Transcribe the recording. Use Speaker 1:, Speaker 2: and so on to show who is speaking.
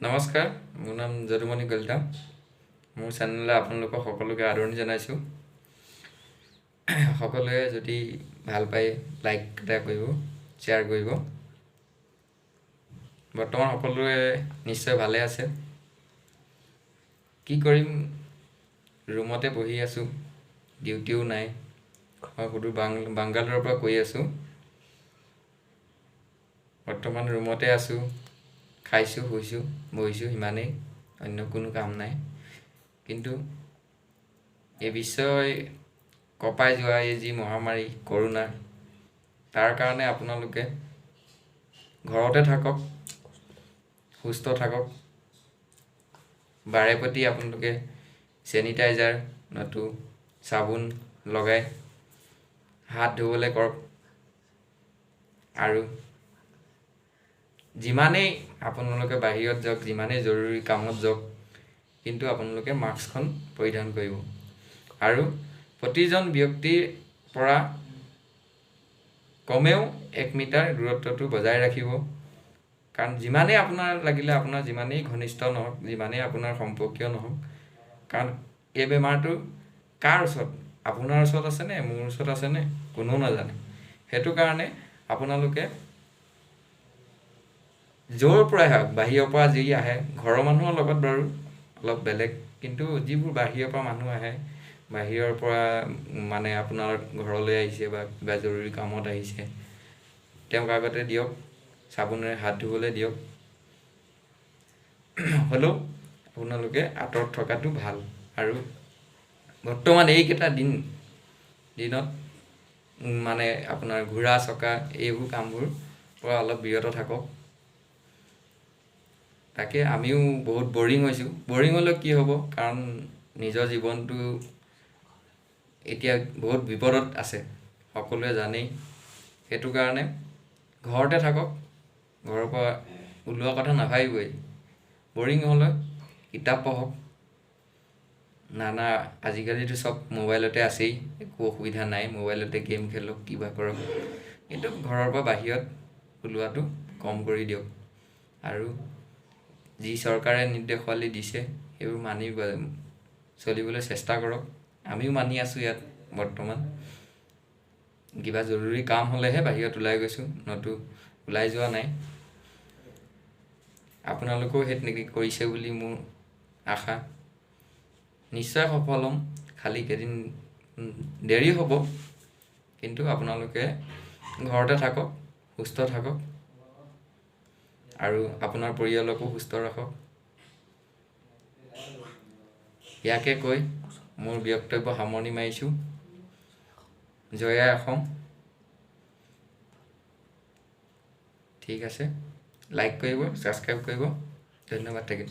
Speaker 1: নমস্কাৰ, মোৰ নাম যদুমণি কলিতা। মোৰ চেনেললৈ আপোনালোকক সকলোকে আদৰণি জনাইছোঁ। সকলোৱে যদি ভাল পায় লাইক এটা কৰিব, শ্বেয়াৰ কৰিব। বৰ্তমান সকলোৱে নিশ্চয় ভালে আছে। কি কৰিম, ৰুমতে বহি আছোঁ, ডিউটিও নাই। মই সুদূৰ বাংগালোৰৰ পৰা কৈ আছোঁ। বৰ্তমান ৰুমতে আছোঁ, খাইছোঁ, শুইছোঁ, বহিছোঁ, সিমানেই, অন্য কোনো কাম নাই। কিন্তু এই বিশ্বই কঁপাই যোৱা এই যি মহামাৰী কৰোণা, তাৰ কাৰণে আপোনালোকে ঘৰতে থাকক, সুস্থ থাকক। বাৰে প্ৰতি আপোনালোকে চেনিটাইজাৰ নতু চাবোন লগাই হাত ধুবলৈ কৰক। আৰু যিমানেই আপোনালোকে বাহিৰত যাওক, যিমানেই জৰুৰী কামত যাওক, কিন্তু আপোনালোকে মাস্কখন পৰিধান কৰিব। আৰু প্ৰতিজন ব্যক্তিৰ পৰা কমেও 1 মিটাৰ দূৰত্বটো বজাই ৰাখিব। কাৰণ যিমানেই আপোনাৰ লাগিলে আপোনাৰ যিমানেই ঘনিষ্ঠ নহওক, যিমানেই আপোনাৰ সম্পৰ্কীয় নহওক, কাৰণ এই বেমাৰটো কাৰ ওচৰত, আপোনাৰ ওচৰত আছেনে, মোৰ ওচৰত আছেনে, কোনেও নাজানে। সেইটো কাৰণে আপোনালোকে য'ৰ পৰাই হওক, বাহিৰৰ পৰা যি আহে, ঘৰৰ মানুহৰ লগত বাৰু অলপ বেলেগ, কিন্তু যিবোৰ বাহিৰৰ পৰা মানুহ আহে, বাহিৰৰ পৰা মানে আপোনাৰ ঘৰলৈ আহিছে বা কিবা জৰুৰী কামত আহিছে, তেওঁক আগতে দিয়ক, চাবোনেৰে হাত ধুবলৈ দিয়ক। হ'লেও আপোনালোকে আঁতৰত থকাটো ভাল। আৰু বৰ্তমান এইকেইটা দিনত মানে আপোনাৰ ঘূৰা চকা এইবোৰ কামবোৰ পৰা অলপ বিৰত থাকক। তাকে আমিও বহুত বৰিং হৈছোঁ। বৰিং হ'লেও কি হ'ব, কাৰণ নিজৰ জীৱনটো এতিয়া বহুত বিপদত আছে, সকলোৱে জানেই। সেইটো কাৰণে ঘৰতে থাকক, ঘৰৰ পৰা ওলোৱা কথা নাভাবিবই। বৰিং হ'লে কিতাপ পঢ়ক। নানা আজিকালিতো চব মোবাইলতে আছেই, একো অসুবিধা নাই। মোবাইলতে গেম খেলক, কিবা কৰক, কিন্তু ঘৰৰ পৰা বাহিৰত ওলোৱাটো কম কৰি দিয়ক। আৰু যি চৰকাৰে নিৰ্দেশাৱলী দিছে, সেইবোৰ মানি চলিবলৈ চেষ্টা কৰক। আমিও মানি আছোঁ ইয়াত বৰ্তমান। কিবা জৰুৰী কাম হ'লেহে বাহিৰত ওলাই গৈছোঁ, নতু ওলাই যোৱা নাই। আপোনালোকেও সেই তেনেকৈ কৰিছে বুলি মোৰ আশা। নিশ্চয় সফল হ'ম, খালি কেইদিন দেৰি হ'ব। কিন্তু আপোনালোকে ঘৰতে থাকক, সুস্থ থাকক আৰু আপোনাৰ পৰিয়ালকো সুস্থ ৰাখক। ইয়াকে কৈ মোৰ বক্তব্য সামৰণি মাৰিছোঁ। জয় আই অসম। ঠিক আছে, লাইক কৰিব, ছাবস্ক্ৰাইব কৰিব। ধন্যবাদ থাকিল।